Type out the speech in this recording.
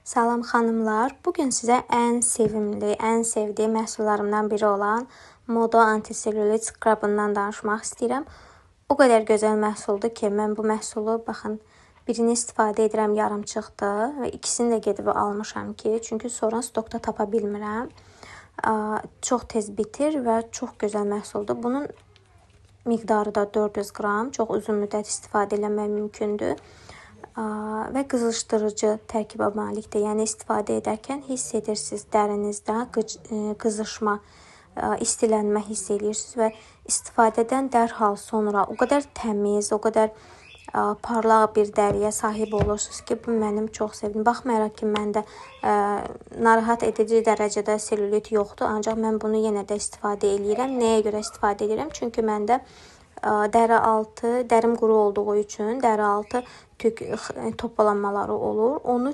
Salam xanımlar, bugün sizə ən sevimli, ən sevdiyim məhsullarımdan biri olan Moda antiselülit skrabından danışmaq istəyirəm. O qədər gözəl məhsuldur ki, mən bu məhsulu baxın, birini istifadə edirəm, yarımçıqdı və ikisini də gedib almışam ki, çünki sonra stokda tapa bilmirəm. Çox tez bitir və çox gözəl məhsuldur. Bunun miqdarı da 400 qram, çox uzun müddət istifadə eləmək mümkündür. Və qızışdırıcı tərkibə malikdir. Yəni istifadə edərkən hiss edirsiniz dərinizdə qızışma, istilənmə hiss edirsiniz və istifadədən dərhal sonra o qədər təmiz, o qədər parlaq bir dəriyə sahib olursunuz ki, bu mənim çox sevdim. Baxmayaraq ki, məndə narahat edici dərəcədə selülit yoxdur, ancaq mən bunu yenə də istifadə eləyirəm. Nəyə görə istifadə edirəm? Çünki məndə dəri altı, dərim quru olduğu üçün dəri altı tük toplanmaları olur. Onu